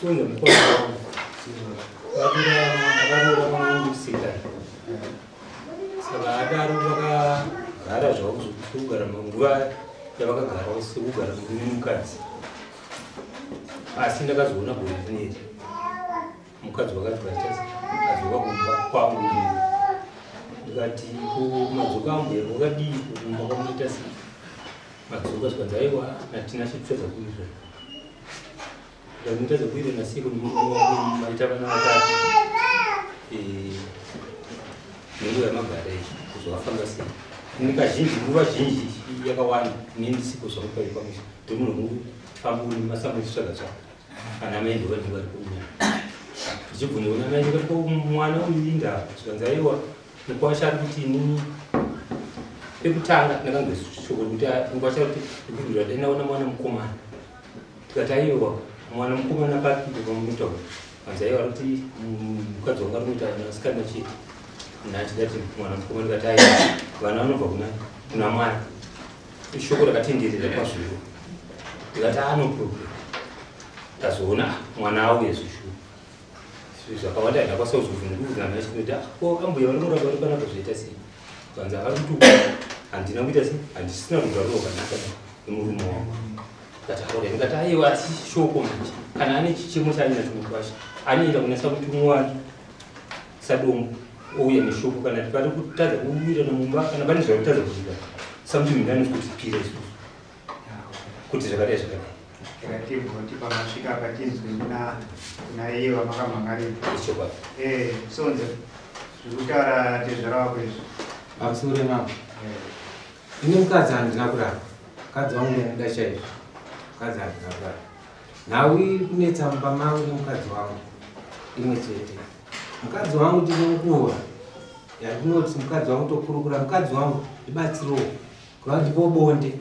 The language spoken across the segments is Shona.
Sonja mukoma wangu akaroora mwana saka adaro vakagara zvavo kugara nguva yavakagara sekugara murume nemukadzi asi ndakazoona gore rineri mukadzi wakati vachazi adzoka kumba kwangu ndikati kumadzoka ambuya kwakadii kumba kwamunoita sei madzoka zvikanzi aiwa natina chitadza kuizva ndamuita dzekuire nasiko maita vana vatatu eh, nenguva yamagara iyi kuzovafamba sei ini kazhinji nguva zhinji yakawanda ini ndisiko zvangu paivi pamusha ndi munhu kufamba uri masango echitsvaga tsvaga ana mai ndo vanenge vari kuuya ndichibvunza kuna mai ndikati ko mwana uyu inda zvikanzi aiwa mukwasha ari kuti inini pekutanga ndakanzwa shoko rekuti mukwasha ari kuti ndikudura dai ndaona mwana mukomana Tikati aiwa mwana mukomana papi pamunotaura kanzi aiwa arikuti mukadzi wangu ari kuita vanasikana chete nachidati mwana mukomana ndikati aiwa vana vanobva kuna kuna Mwari ishoko rakatenderera kwazvo iro ndikati ano problem ndazoona ah, mwana auye zvishuwa zvakawanda ndakwanisa kuzobvunza mai chikuti ah, ko ambuya vari kuramba vari panapa zvoita sei kanzi akari kutuka handina kuita sei handisina rugare rwakanaka nemurume wangu Ndataura ndikati aiwa asi shoko manje kana ane chichemo chaanacho mukwasha anoenda kuna samutumwa wake sadombo ouya neshoko kana pari kutadza kuwirirana mumba kana pane zvari kutadza kuita samutumwa ndanozokuti isusu kuti zvakadai zvakadai Timboti pamasvika apa tinzwe kuna kuna iye vamakamhangarira. Ichokwadi. Eh, sonze zviri kutaura tezvara wako izvi. Pamusoro mambo. Ini mukadzi handina kuramba. Mukadzi wangu ndinomuda chaizvo. Mukadzi handina kuramba. Nhau iri kunetsa mumba mangu nemukadzi wangu imwe chete. Mukadzi wangu tine nguva yandinoti mukadzi wangu tokurukura mukadzi wangu ndibatsirowo kuva ndipo bonde.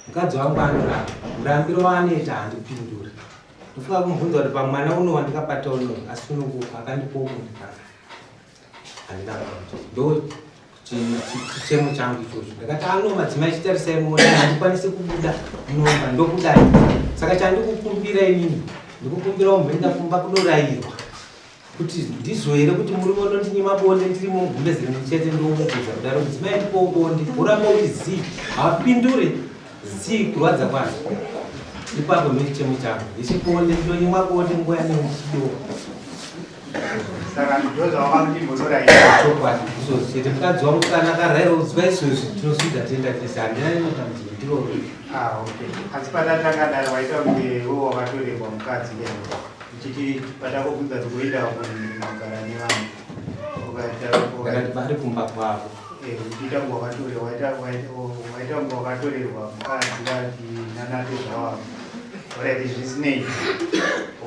Mukadzi wangu anoramba. Murambiro waanoita handipinduri. Ndofunga kumubvunza kuti pamwana uno wandikabata uno asununguka akandipowo bonde pano. Handina bonde. Ndo chichemo changu ichocho ndakati ano madzimai chitarisai muone handikwanisi kubuda munomba ndokudai saka chandikukumbira inini ndikukumbira umboenda kumba kunorayirwa kuti ndizvo here kuti murume unondinyima bonde ndiri mugumbeze rimwe chete ndomubvunza kudaro mudzimai ndipowo bonde woramba kuti zii hapindure zii kurwadza kwazvo ipapo ndochichemo changu ndichibonde ndonyimwa bonde nguva yanendichidoka Saka ndozvawakamutimbotora chokwadi izvozvo chete mukadzi wangu kana akarairodzwa izvozvi tinosvika toenda tese handina rimwe dambudziko ndiroro Ah, okay. Asi patatanga waita kunge iwe wakatorerwa mukadzi ke uchiti patakubvunza tikuenda kugara nevanhu ndakati vari kumba kwavo eh, uchiita kunge wakatorerwa waita kunge wakatorerwa mukadzi vati nanatezvawavo alright zvisinei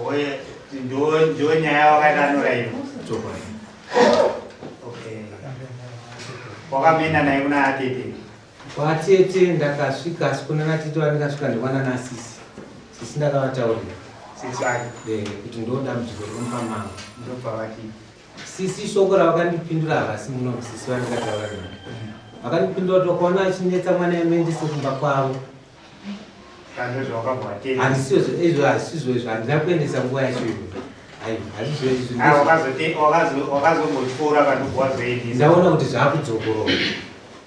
oye Ndo nyaya wakaita anorayirwa. Chokwadi. Okay. Wakamenda naye kuna atete. Kwatete ndakasvika asi kuna natete vandikasvika ndikwana nasisi. Sisi ndakavataurira. Sisi vake. Eh, kuti ndo dambudziko riri mumba mangu. Ndobva vati. Sisi shoko ravakandipindura havasi muno sisi vandikataura navo. Vakandipindura kuti wakaona achinetsa mwana emuendese kumba kwavo. Handisizvo izvo hazisizvo izvo handina kuendesa nguva yacho iyo. Aiwa hazizvo izvo. Wakazombotyora kana wazoendesa. Ndaona kuti zvakudzokorora.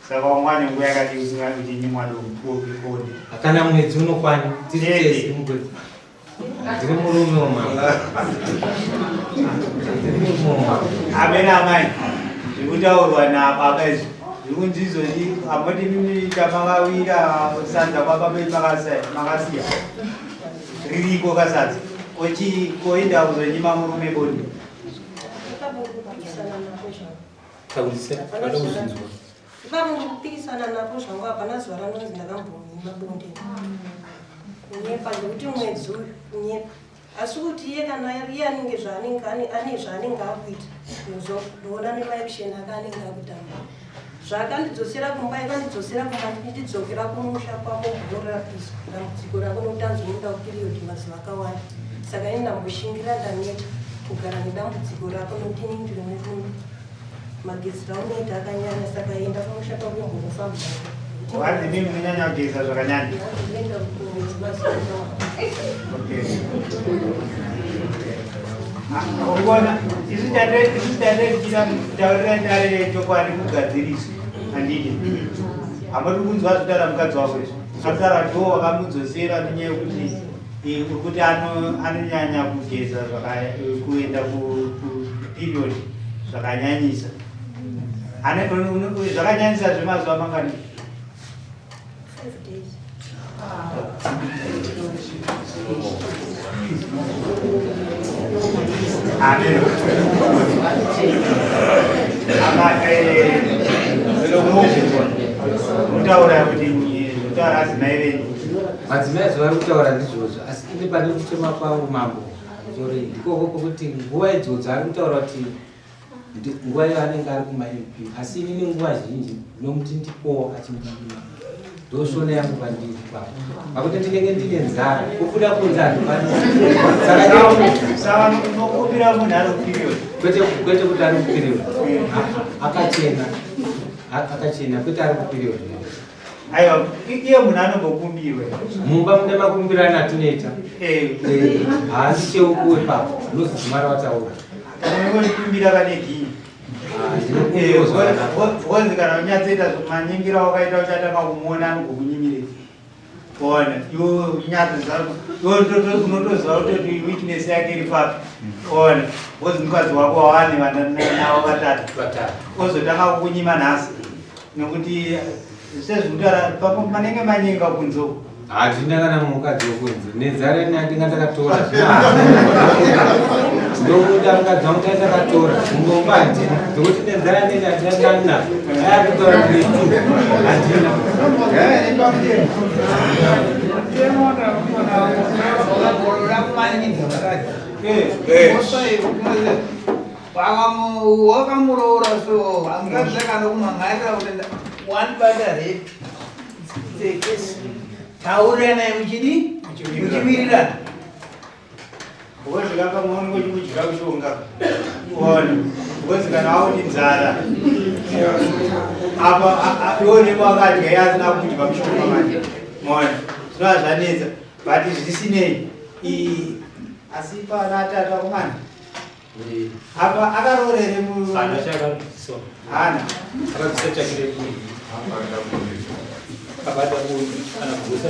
Saka wangwane nguva yakati usingani kuti nyimwa domubonde. Kana mwedzi unokwana tiri tese mugwedzi. Ndiri murume wamambo. Ndiri murume wamambo. Amen amai. Zvikutaurwa nababa izvi. Zvikunzi izvozvi amoti mimi tamakawira sadza kwababa makasiya. Ririko kasadza. Kochi koinda kuzonyima murume bonde. Taurisa, vada kuzvinzwa. Ipapo ndikupikisana napo zvangu hapana zuva ranonzi ndakambonyima bonde. Kunyepa ngekuti mwedzi uyu kunyepa. Asi kuti iye kana iye anenge zvaanenge ane zvaanenge akuita ndoona nemaaction ake anenge akutamba. Zvaakandidzosera kumba akandidzosera kumba ndichidzokera kumusha kwavo kunorapiswa dambudziko rako nokuti anzonoda kuperiod mazuva akawanda. Saka ini ndamboshingira ndaneta kugara nedambudziko rako nokuti ini ndiri murume. Magetsi raunoita akanyanya saka enda kumusha kwako umbonofamba. Hanzi mimi munonyanya kugeza zvakanyanya. Ndinoenda kumwedzi mazuva akawanda. Okay. Urikuona isu tate tichida kutaurira dare chokwadi kugadziriswa, handiti? Hamuri kunzwa zvitaura mukadzi wako izvi? Akutaura kuti wo wakamudzosera nenyaya yekuti uri kuti anonyanya kugeza, kuenda kuperiod zvakanyanyisa. Zvakanyanyisa zvemazuva mangani? 5 days. Amen. Apa mutaura kuti kutaura adzimai venyu. Madzimai zvavari kutaura ndizvozvo, asi ini pane kuchema kwangu, mambo, sorry, ndikoko kwokuti nguva idzodzo ari kutaura kuti nguva iyo anenge ari kumaMP, asi inini nguva zhinji ndinomuti ndipowo, achindiima. Ndoshona yangu pandiri ipapo, pakuti ndinenge ndine nzara, kubuda kunze handikwanisi, saka Saka unokumbira munhu ari kuperiod? Kwete, kwete kuti ari kuperiod, akachena, akachena, kwete ari kuperiod. Aiwa, iye munhu anombokumbirwe. Mumba mune makumbirano atinoita. Haasi cheukuwe papo unozodzimara wataura. Unongondikumbira vane gini. Ndinokumbirawo zvakanaka. Because kana unyatsoita manyengero awakaita, uchatanga kumuona anogokunyimirei. Ona iwe unyatsoziva, iwe unotoziva kutoti weakness yake iri papi. Ona, because mukadzi wako wawane vana navo vatatu, Vatatu. ozotanga kukunyima nhasi nekuti sezvekutaura pamwe manenge manyenga kunze uko. Handina kana mukadzi wokunze, nenzara ini andinga ndakatora. Ndokuda mukadzi wangu tai ndakatora mumomba, handina, ndokuti nenzara neni handina ndani nazvo. Aya kutora nditu, handina. Kumanikidza mukadzi wakamuroora, so hamukadzi akanokumhangarira kuti wanibata rape tauranai muchidi muchiwirirana. Because kakamwe unenge uchimudya mushonga. Ona, because kana wakuti nzara apa, iwe unenge wakadya iye asina kudya mushonga manje. Maona, zvinova zvanetsa, but zvisinei asi pana atatu akomana apa akaroorere. Hana chakabviswa. Hana. Akabvisa chakire kuyi abata bundu kana kugusa.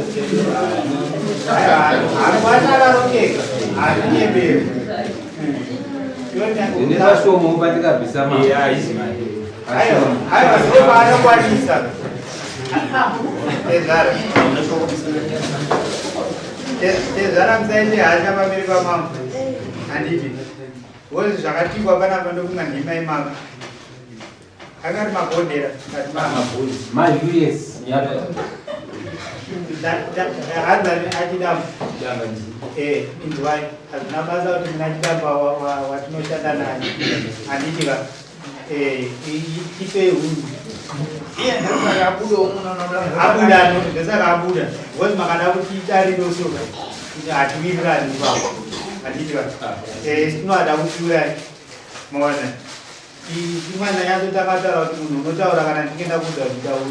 Hakwati akarongeka, hazvinyemberi. Ndine pashomo pandikabvisa ma. Haizi mari. Aiwa, ndopaanokwanisa. Tezvara, tezvara, musaite hasha pamberi pamambo, handiti? Wozi zvakatikwa panapa, ndokunga ndima imaka anga ari mabhodhera kati. MaUS. Hanzani achidamba. Inzwai, hazvina basa kuti muna chidamba watinoshanda naye, handiti ka? Ipe hunhu. Iye ndosaka abudawo munonoda. Abuda, ndosaka abuda, because makada kuti idariro, so hatiwirirani ipapo, handiti ka? Tinoada kutiurai, maona? Imwana yacho takataura kuti munhu unotaura kana ndinge ndakuudza kuti taura,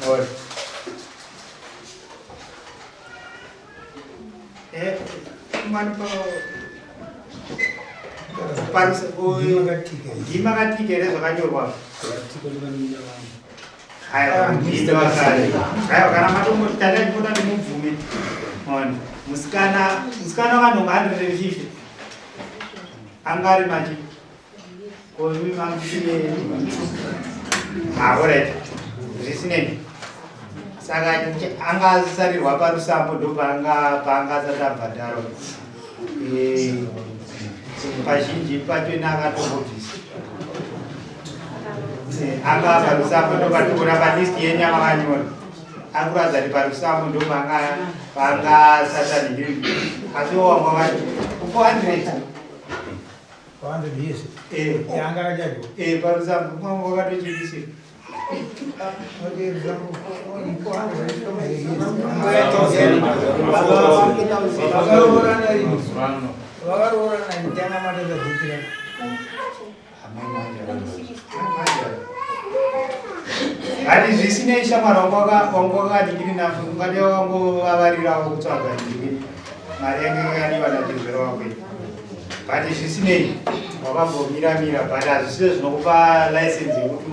maona? Imwani ndima katika here zvakanyorwa? Aiwa, ndini wakare. Aiwa, kana matomboti tandachipota ndimubvume. Ona, musikana wakanhonga 150 anga ari machi komi mangine. Ah, alright, zvisinei, saka anga asarirwa parusambo, ndo paanga asati abhadharwa. Pazhinji pacho ine akatombobvisa. Anga parusambo, ndo patikuona palist yenyu amakanyora, ari kuratidza kuti parusambo ndo paanga asati, asi wanga vati 400. 400 years. Eh. Yanga akachajwa. Parusambo mwanga wakatochipisira. Okay, example, 400. Vakaroorana rini? Vakaroorana tanga matazadzikira. Hati zvisinei, shamwari, wanga wakadikiri nafu, ungade wangovavarirawo kutsvaga ndini mari yange yakadiwa natezvero wako. But zvisinei wakambomira-mira, but hazvisizvo zvinokupa license yekuti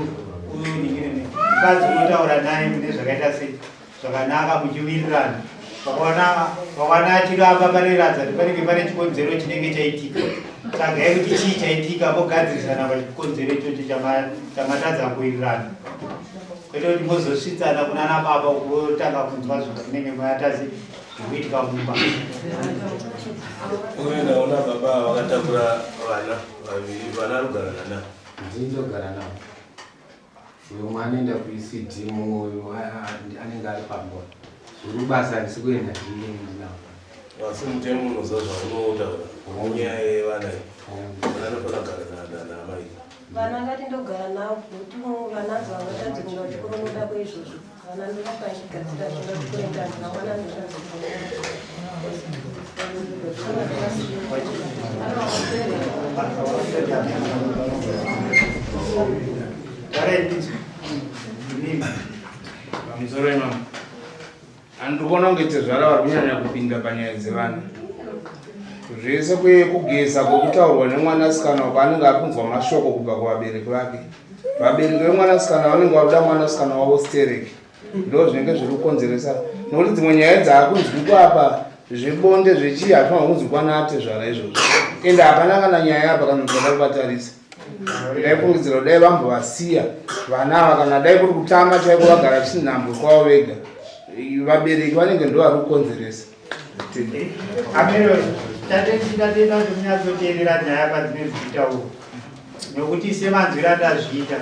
uningirine mukadzi. Unotaura naye mune zvakaita sei, zvakanaka, muchiwirirana. Vakaona achiramba, panoratidza kuti panenge pane chikonzero chinenge chaitika. Tsvagai kuti chii chaitika, mogadzirisana pachikonzero ichocho chamatadza kuwirirana, kwete kuti mozosvitsana kunana baba kutanga kunzwa zvinenge matasi zvikuitika mumba. Uye ndaona baba vakatakura vana vaviri. Vana arikugara nana? Ndinogara navo. Uyo mwe anoenda kuECD, mumwe uyu anenge ari pamba. Zviri basa handisi kuenda, ndine ndinavo. Asi mutemo unoziva zvaunotaura nyaya yevana iyi, vana anofanira kugara naamai. Vana ngati ndogara navo, nokuti vana vangatadzi kuenda kuchikoro noda kweizvozvo. Vana ndovapa nchigadzira zvinga kuenda mwana ndotadzi. Pamusoro imamo, handiri kuona kunge tezvara vari kunyanya kupinda panyaya dzevana zvese. Kugeza kwekutaurwa nemwanasikana uko, anenge ari kunzwa mashoko kubva kuvabereki vake. Vabereki vemwanasikana vanenge vakuda mwanasikana wavo stereki. Ndo zvinenge zviri kukonzeresa, nokuti dzimwe nyaya dzaakunzwikwa apa, zvebonde, zvechii, hazvinwa kunzwikwa naatezvara izvozvo. Ende hapana kana nyaya apa kana dzada kuvatarisa. Ndaifungidzira kuti dai vambovasiya vana ava, kana dai kuri kutama chaiko, vagara chinhambwe kwavo vega. Vabereki vanenge ndo vari kukonzeresa. Amero tatenda kuti munyatsoteerera nyaya padzinenge dzichitaurwa, nokuti semanzwiro andazviita,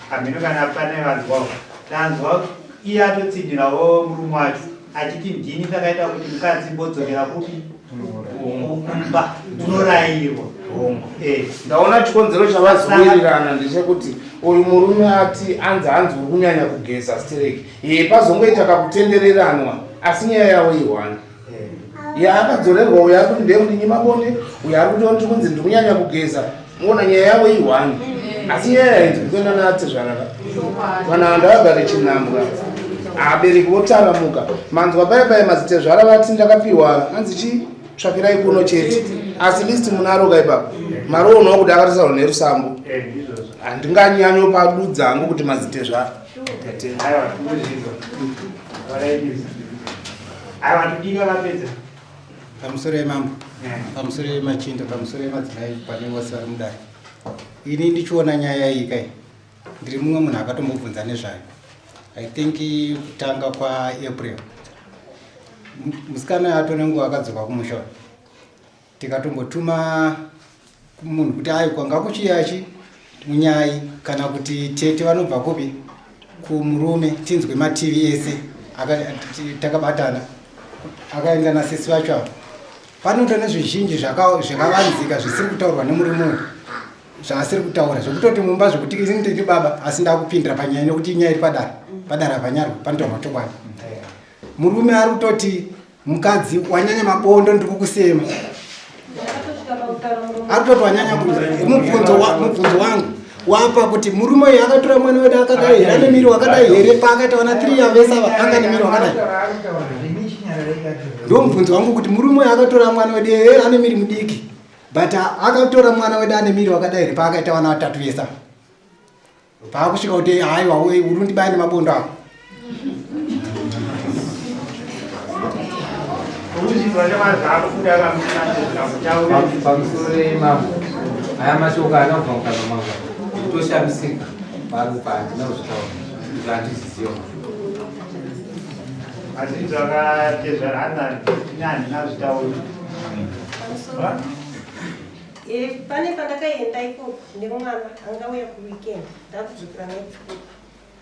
hameno kana pane vanzwawo. Tanzwa iye atotsinhirawo murume wacho achiti, "Ndini ndakaita kuti mukadzi mbodzokera kupi? Kumba unorayirwa." Ndaona chikonzero chavazowirirana ndechekuti uyu murume ati anzi hanzi uri kunyanya kugeza stereki ye, pazongoita kakutendereranwa, asi nyaya yavo ihwani yaakadzorerwa. Uyo ari kuti ndeyekuti nyimabonde, uyo ari kuti ndiri kunzi ndiri kunyanya kugeza. Muona, nyaya yavo ihwani, asi nyaya yainzi kuenda naatezvaraka vanhu ava ndavagare chinhambwa, abereki votaramuka. Manzwa paya paya madzitezvara vati ndakapiwa hanzi chi tsvakirai kuno chete, asi list munaroka ipapo maroonawo kuti akatasarwa nerusambo. Ndizvozvo. Handinganyanyopadudza hangu kuti madzitezvara. Aiwa, tinozvinzwa. Varaidisa. Aiwa, tudika vapedza. Pamusoro yemambo, pamusoro yemachinda, pamusoro yemadzimai, pane vose vari mudare. Ini ndichiona nyaya iyi kai, ndiri mumwe munhu akatombobvunza nezvayo. I think kutanga kwaApril, musikana atone nguva akadzoka kumusha, tikatombotuma munhu kuti ayi kwanga kuchiyachi munyai kana kuti tete vanobva kupi kumurume, tinzwe mativi ese. Takabatana, akaenda nasisi vacho avo. Panoto nezvizhinji zvakavanzika zvisiri kutaurwa nemurume uyu, zvaasiri kutaura, zvekutoti mumba, zvekuti ini ndiri baba asi ndakupindira panyaya, nekuti inyaya iri padare. Padare hapanyarwa, panotaurwa chokwadi. Murume ari kutoti mukadzi wanyanya mabondo, ndiri kukusema. Ndakatosvika pakutaura muromo. Ari kutoti wanyanya. Mubvunzo wangu wapa kuti murume uyu akatora mwana wedu akadai here? Ane miri wakadai here? Paakaita vana 3 yavese ava, anga nemiri wakadai? Ndo mubvunzo wangu, kuti murume uyu akatora mwana wedu here, ane miri mudiki, but akatora mwana wedu ane miri wakadai here paakaita vana vatatu vese ava? Paakusvika kuti haiwa, uri undibaya nemabondo ako. Uruzvinzwa chemazvakubuda kamusinazvakutaura. Pamusoro yemambo, aya mashoko anobva mukanwa mangu, kutoshamisika parupa. Handina kuzvitaura izvo, handiziziva. Azvinzwa katezvara, handina zvitaura. Pane pandakaenda ikoko nemwana angauya kuweekend, ndakudzokera naye kuchikoro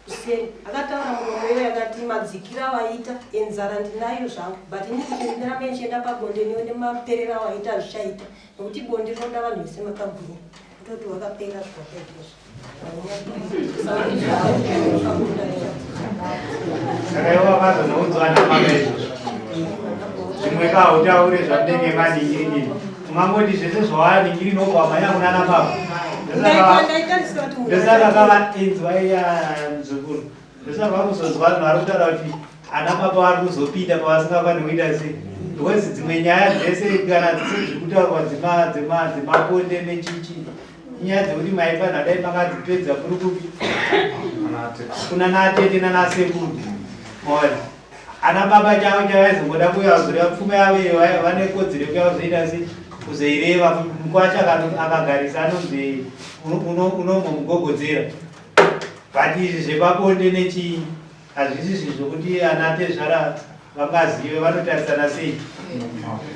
kuseni, akataura muromo iyoyo akati, "Madzikira awaita, enzara ndinayo zvangu, but ini kuti ndirambe ndichienda pabonde newe nemaperero awaita hazvichaita, nokuti bonde rinoda vanhu vese makagwinya." Kutoti wakapera zvawakaita izvo. Saka ivo vakazonoudzwa namama izvozvo. Zvimwe kautaure zvamunenge maningirini, ungangoti zvese zvawaningiri nobva wamhanya kunana baba. Ndaitarisira kuti munhu Ndosaka kavainzwa iya muzukuru, ndosaka vakuzonzwa vanhu vari kutaura kuti ana baba vari kuzopinda pavasingafaniri kuita sei. Because dzimwe nyaya dzese kana dzisi dziri kutaurwa dzemaponde nechichi inyaya dzekuti maifanira dai makadzipedza kuri kupi kuna natete nanasekuru. Maona ana baba chavo chavaizongoda kuuya kuzoreva pfuma yavo iyo vane kodzero yekuuya kuzoita sei kuzoireva. Mukwasha akagarisa anonzi unombomugogodzera, but izvi zvepabonde nechii hazvisi zvinhu zvokuti ana tezvara vangazive vanotarisana sei.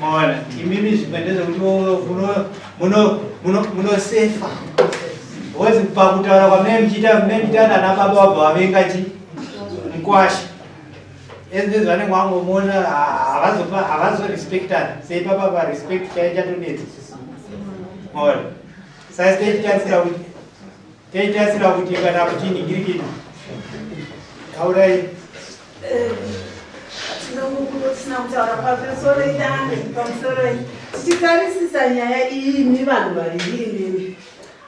Maona imimi zvimwe ndezvekuti munosefa because pakutaura kwamunenge muchiita munenge muchiita nana baba vabva vavenga chi mukwasha ezi vanenge vangomuona havazorespectani seipapa parespect chai chatonetsa. Maona saka tichitarisira kuti tichitarisira kuti kana kuchinhingirikini taurai. Tisina kutaura pamusoro idambe pamusoro tichitarisisa nyaya iyi, imi vanhu vaviri imimi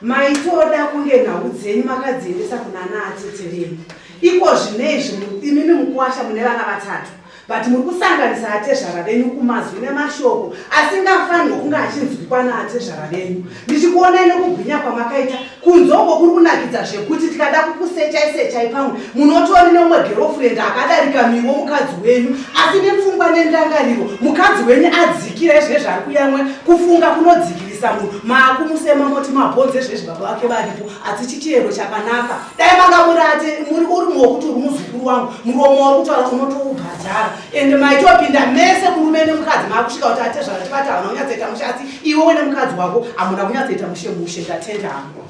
maitoda kunge nhau dzenyu makadziendesa kuna ana atete venyu. Iko zvinezvi imimi mukuwasha mune vana vatatu, but muri kusanganisa atezvara venyu kumazwi nemashoko asingafanirwa kunge achinzwikwa naatezvara venyu. Ndichikuonai nekugwinya kwamakaita kunze uko kuri kunakidza zvekuti tikada kukusechai sechai pamwe munotori neumwe girlfriend akadarika miwo mukadzi wenyu, asi nepfungwa nendangariro mukadzi wenyu adzikira izvezvi ari kuyamwa. Kufunga kunodzikirisa munhu. Maakumusema moti mabhonzo ezvezvi baba vake varipo, asi chichiyero chakanaka dai manga murate muri uri wokuti uri muzukuru wangu, muromo wari kutaura unotoubhadhara. Ende maitopinda mese murume nemukadzi maakusvika kuti atezvara tibati havana kunyatsoita mushe, asi iwewe nemukadzi wako hamuna kunyatsoita mushe mushe. Ndatenda hangu.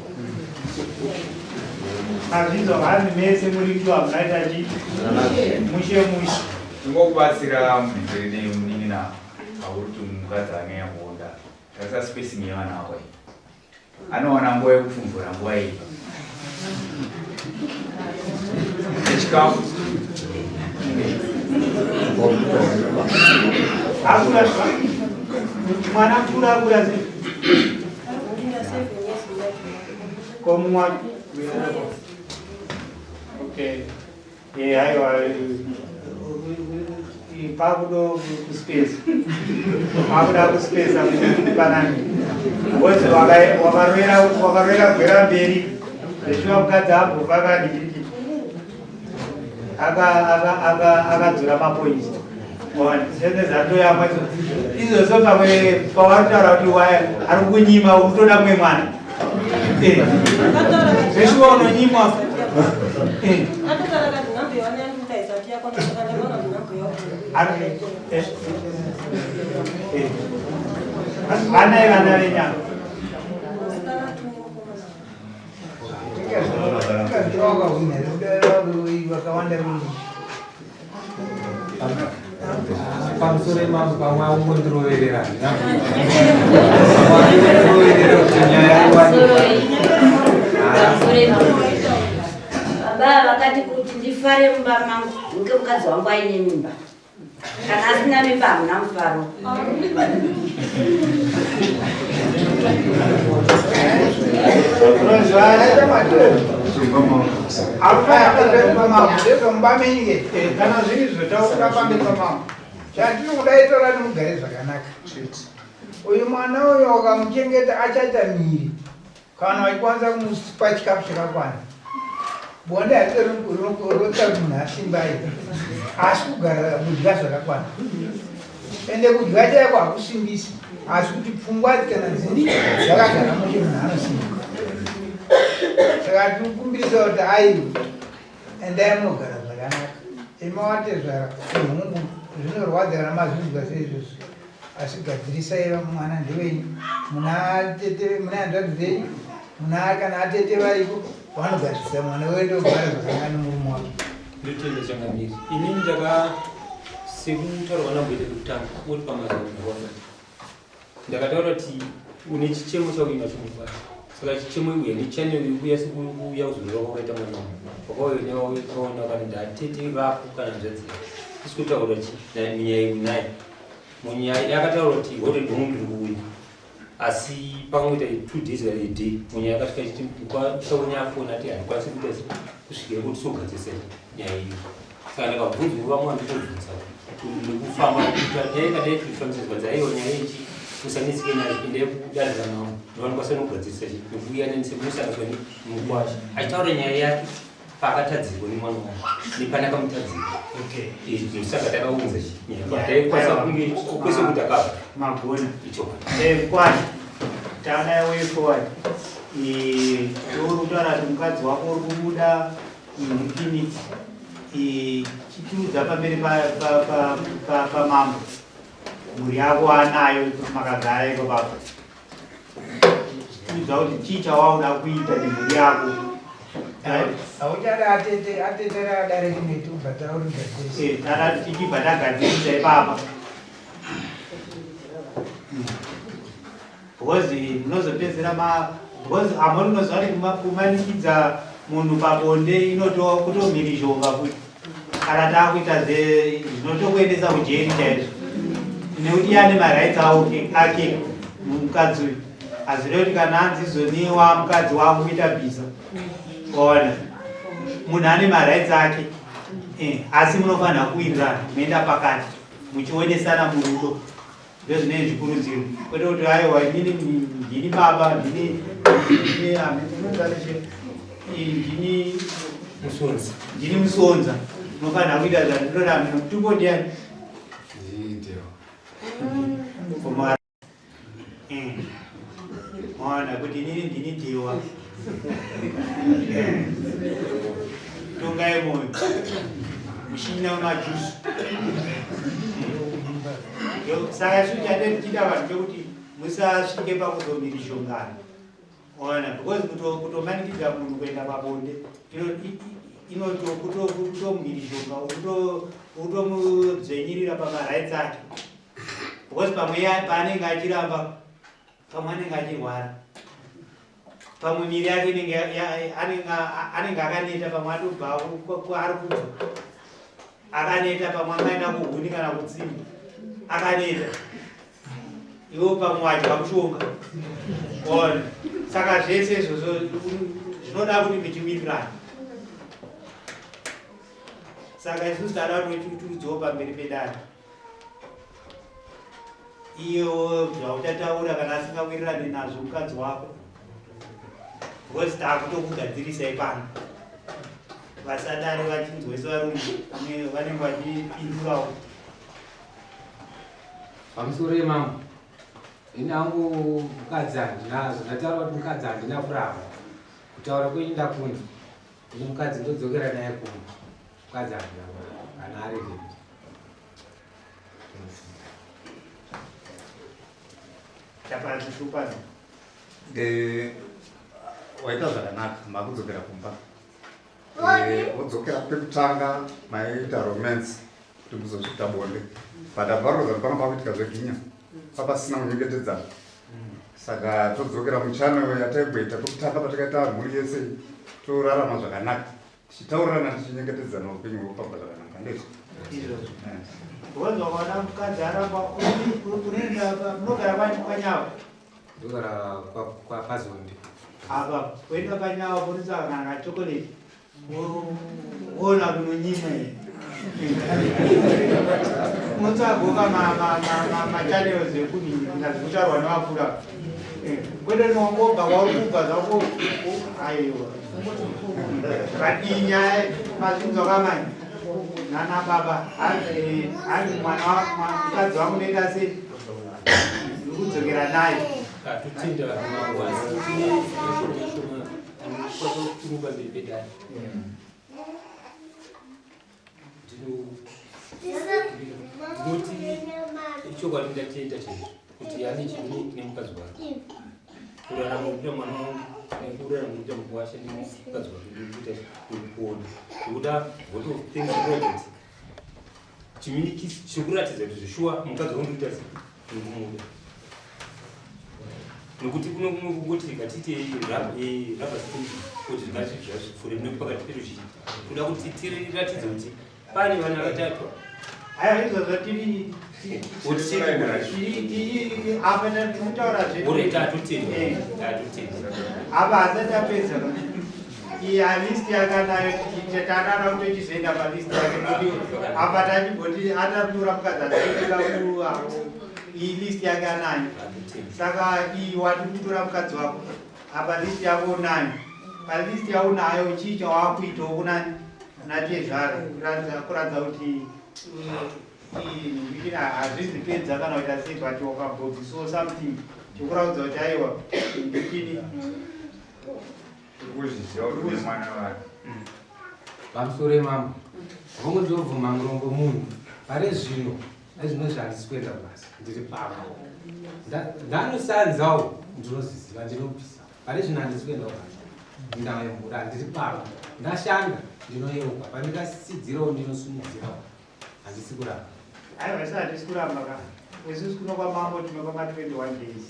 Mazvinzwa vanhu mese muri tu hamunaita chi mushe mushe. Tingokubatsira mubviri nemunin'ina pauri kuti mukadzi anyanya kuonda. Tarisa spacing yevana vako iyi. Anowana nguva yekupfumvura nguva iyi. Nechikafu. Akura mwana akura akura sei? Kupinda 7 years muna July. Komwa. Okay. Eh, aiwa pakudo kuspace pakuda kuspace panani because wakaroera gwera mberi zvechiva mukadzi ambova kadikidiki akadzora mapoints nezandoyamwa izvozvo pamwe pawaritaura kuti waya ari kunyima unotoda mumwe mwana. Zveshuwa unonyimwa. Akataura kati nhambo yawana yandikuda isati yakwana, saka ndakaona kuti nhambo yako. Vana vana venyama. Musikana tune mukomana. Vakawanda. Pamusoro imambo, pamwe aungondiroverera roverera kuti nyaya iwanike. Baba vakati kuti ndifare mumba mangu nge mukadzi wangu aine mimba. Kana asina mimba hamuna mufaro. Ndezvomumba menyu kana zviri zvotaurira pamberi pamambo. Chatinokuda itora nimugare zvakanaka. Uyu mwana uyu wakamuchengeta achaita miri kana wachikwanisa kumupa chikafu chakakwana. Bonde harisi roita kuti munhu asimbai, asi kugara kudya zvakakwana. Ende kudya chaiko hakusimbisi, asi kuti pfungwa kana dzini dzakagara mushe munhu anosimba. Saka tinokumbirisa kuti aiwa, endai munogara zvakanaka. Imi watezvara ihungu, zvinorwadza kana mazvinzwa seizvozvo, asi gadzirisai mwana ndewenyu. Muna tete, muna hanzvadzi dzenyu, muna kana atete variko vanogadzirisa mwana wendo ogara zvakanaka nemurume wake. Ndotenda changamire. Inini ndaka sekutaura kwanamboita kutanga uri pamazano ndakataura kuti une chichemo chauinacho mubasa, saka chichemo uya nechannel yekuuya sekuuya kuzorora kwakaita mwana wangu wakauya ukaona kana ndatete vako kana hanzvadzi yako isi kutaura chi munyaya unaye munyaya yakataura kuti horedongu ndiri kuuya, asi pangoita 2 days kana a day munyaya akasvika achiti chaonya afoni ati handikwanisi kuita kusvikira kuti sogadzirisa nyaya iyo. Saka ndakabvunzwa vamwe vandikubvunza nekufamba kuita nyaya ikadai kuifambiswa kwanzi aiwa nyaya ichi musanetseke nayo endai kudare ramambo ndovanokwanisa nokugadzirisa chi nekuyananisa musanetswa nemukwasha achitaura nyaya yake paakatadzirwa nemwana wake nepane akamutadzira saka takaunza chi nyaya taikwanisa kunge kwese kuti akabva magona ichokwadi eh, mkwasha tana way forward uri kutaura kuti mukadzi wako uri kumuda mupini chitiudza pamberi pamambo mhuri yako anayo makagara iko papo chitiudza kuti chii chawauda kuita nemhuri yako hauchada atete atete radare rimwe tobva taurigadzirisa eh, tichibva tagadzirisa ipapa because munozopedzera ma because amoni unoziva kuti kumanikidza munhu pabonde inoto kutomhirizhonga futi kana taakuita zvinotokuendesa kujeri chaizvo nekuti iye ane marights ake mukadzi uyu hazvirevi kuti kana anzi izoniwa mukadzi wakuita bhiza ona munhu ane marights ake eh, asi munofanira kuwirirana moenda pakati muchionesana murudo ndozvinenge zvikurudziro kwete kuti aiwa inini ndini baba ndini ndini musonza ndini musonza unofanira kuita zvandinoda mino mutupo ndiani Maona kuti inini ndini diwa tongai moyo mushina wemajusu saka isu chate tichida vanhu chekuti musasvike pakuzomirishongana ona because kutomanikidza munhu kuenda pabonde inotokutomirishonga ukutomudzvenyirira pamarights ake because pamwe paanenge achiramba pamwe anenge achirwara pamwe miri yake inenge anenge akaneta pamwe atobva ari kubva akaneta pamwe angaenda kuhuni kana kutsima akaneta iwo pamwe wadya mushonga ona saka zvese izvozvo zvinoda kuti muchiwirirana saka isusu tada kuti tiudzewo pamberi pedare Iyo zvauchataura kana asingawirirane nazvo mukadzi wako because takutokugadzirisai pano vasadare vachinzwesa varume vanenge vachipindurawo pamusoro yemambo ini hangu mukadzi handinazvo ndataura kuti mukadzi handina kuramba kutaura kwenyu ndakunzwa ini mukadzi ndodzokera naye kumba mukadzi handina kuramba kana ari redi Eh, waita zvakanaka makudzokera kumba eh, wodzokera pekutanga maiita romance kuti muzosvika bonde but aparoza pano pakuitika zveginya papasina kunyengetedzana saka todzokera muchannel yataimboita pekutanga patakaita mhuri yese torarama zvakanaka tichitaurirana tichinyengetedzana upenyu hwekufamba zvakanaka ndizvo izvozvo because wakaona mukadzi aramba unoenda munogara kwani kwanyawa ndogara kwapazonde apa woenda panyawa ponotsvaka kana kachokoleti woona kunonyima unotsvagoka machanels ekuninga zvekutaurwa nevakura kwete nongobva kwauri kubva zvako aiwa but iyi nyaya mazvinzwa kamai nana baba hanzi hanzi mwana mukadzi wangu ndoita sei ndikudzokera naye Totenda vanhu tine mashoma shoma anokwanisa kutuma pamberi pedare. Ndinoti ichokwadi ndatenda chaizvo kuti ane chido nemukadzi wake kurarama kuita mwana wangu nekurarama kuita mukuwasha nemukadzi wake ndikuita kuona ndikuda vote of thanks project chiminikisi chekuratidza kuti zveshuwa mukadzi wangu ndikuita sei ndikumuda nokuti kuno kumwe kungoti ngatiite rubber stamp kuti zvingati zvipfuure mune pakati pedu chii kuda kuti tiratidze kuti pane vana vatatwa Haya izvozvo tiri apa tiri kutaura zvedu. Ore tatotenda. Tatotenda. Apa asati apedza. Iyi alist yakanayo tanana kutochizoenda palist yake nekuti apa tachimboti atatora mukadzi asaitika iyi list yake anayo. Saka iyi wati kutora mukadzi wako apa list yako unayo. Palist yaunayo chii chawakuitawo kuna natezvara kuratidza kuti hazvizi pedza kana kuita sei but wakabhobisawo something chekuratidza kuti aiwa ndikini kuzviziva kuti une mwana wake. Pamusoro mambo, hongu ndobvuma murombo munhu. Pari zvino, ezvino handisi kuenda kubasa, ndiri pamba. Ndanosanzawo ndinozviziva ndinobvisa. Pari zvino handisi kuenda kubasa. Ndava yemvura ndiri pamba. Ndashanda ndinoyeuka, pandingasidzirawo ndinosumudzirawo. Handisi kuramba. Aiwa isi hatisi kuramba ka. Isusu kuno kwamambo tinopa ma 21 days.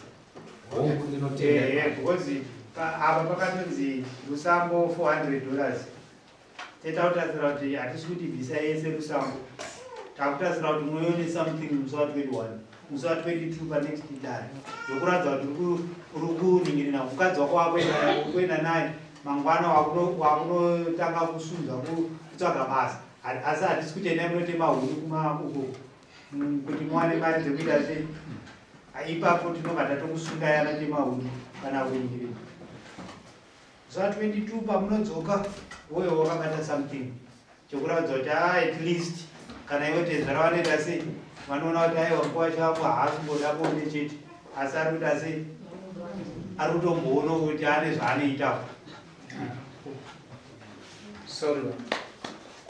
Hongu ndinotenda. Because apa pakatonzi rusambo $400. Tetakutasira kuti hatisi kuti bvisa yese rusambo. Takutasira kuti muone something musi wa 21. Musi wa 22 pa next dare. Yokuratidza kuti uri kuningirina mukadzi wako wakuenda naye mangwana wakunotanga kusunza kutsvaga basa. Asi hatisi kuti endai munotema huni kuma uko kuti muwane mari dzekuita sei. Ipapo tinobva tatokusungai anatema huni kana kuningirina. Musi wa 22 pamunodzoka woyo wakabata something chekuratidza kuti at least kana iwe tezvara vanoita sei vanoona kuti aiwa nguva chako haasi kungoda bonde chete asi ari kuita sei ari kutomboona kuti ane zvaanoitawo. Sorry.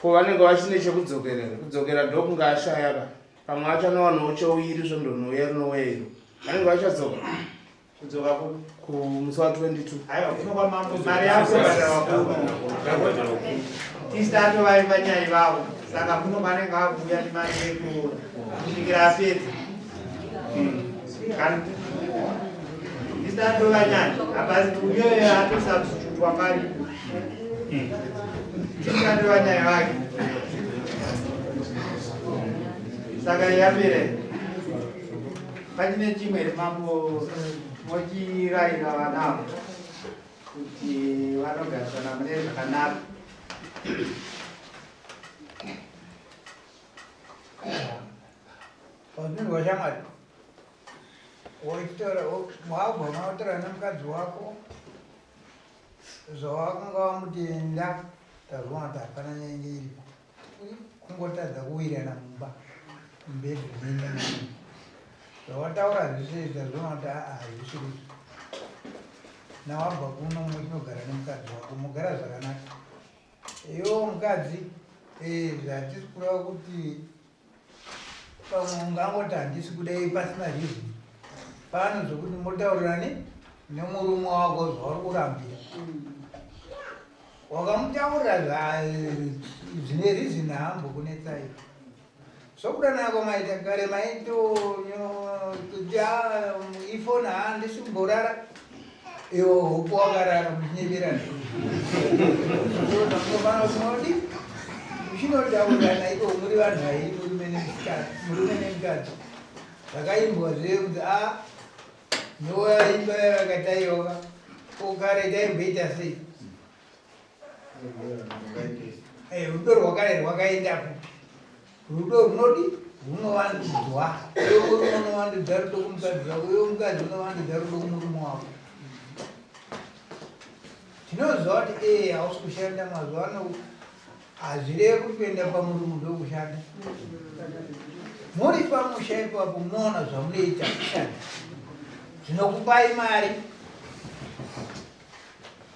Ko vanenge vachine chekudzokerera kudzokera ndokunge ashaya ka pamwe achanowanawo cheuviri svondo rinouya rinouya iro vanenge vachadzoka kudzoka kumusi wa 22. Aiwa kuno kwamambo mari yakubhadharwa kuno tisi tatovaiva nyaya vavo saka kuno kwanenge akuuya nemari yekuona kusvikira apedza. Tisi tatova nyaya hapasi uyoyo atosubstitutwa paripo. Tisi tatova nyaya vake saka yapera. Pachine chimwe here mambo mochirayira vana kuti vanogarisana mune zvakanaka? Paunoinzwa shamwari wachitaura wabva mautaura nemukadzi wako zvawakanga wamutenda, tazviona kuti hapana nyaya inge iripo, kungotadza kuwirirana mumba mubhedhu menyu. Zvawataura zvese izvi tazviona kuti aa hazvisiri izvo. Nawabva kuno muchinogara nemukadzi wako mugara zvakanaka. Iwo mukadzi zvatisi kureva kuti pamwe ungangoti handisi kudai pasina reason. Pano zvokuti motaurirane nemurume wako zvauri kurambira. Wakamutaurira zvine reason haambokunetsai. Sokudanana kwamaita kare maitokuti ifoni handisi kumborara iwo hopo wakarara muchinyeberana. Munofana kuti munodi muchinotaurirana iko muri vanhu vairi murume nemusikana murume nemukadzi. Zvakaimbwa zve kuti a nyowaimba yakataiwa ko kare taimboita sei? Rudo rwakare rwakaenda kupi? Rudo runodi runovandudzwa. Iwe murume unovandudza rudo kumukadzi wako, iwe mukadzi unovandudza rudo kumurume wako. Tinoziva kuti hausi kushanda mazuva ano, hazvirevi kuti kuenda pamurungu ndokushanda. Muri pamusha ipapo munoona zvamunoita kushanda zvinokupai mari.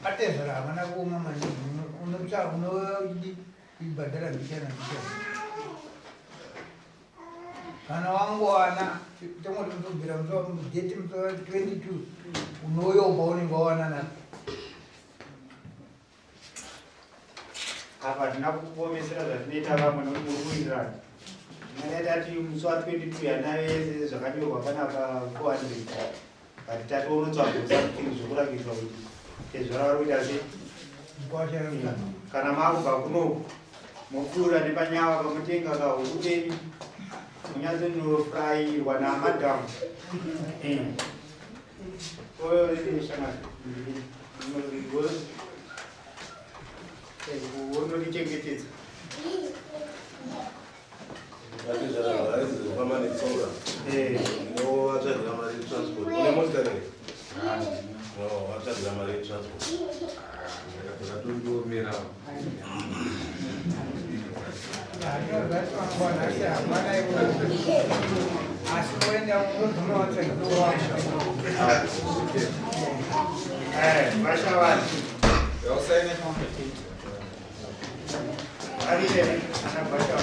Atezvara havana kuoma maningi, unodi kuibhadhara mbichana mbichana. Kana wangowana tongoti muzobvira musi date musi wa 22 unouya paunenge wawana napo. Apa hatina kukuomesera zvatinoita vamwe nokuti muri kuwirirana. Tinenge tati musi wa 22 yanayo yese zvakanyorwa panapa 400 but tatonotsvaga something zvokurakidzwa kuti tezvara vari kuita sei. Kana makubva kunoku mopfuura nepanyawa pamutenga kahuku kenyu munyatsonofurayirwa namadhamu. Oyo shamwari. Tondichengetedza. Famba netsoka. Vatsvagira mari yetransport. Une motikari here? No, vatsvagira mari yetransport. Zvakatondiomerawo. Asi kuenda Vashavani. Vari here ana Vashavani?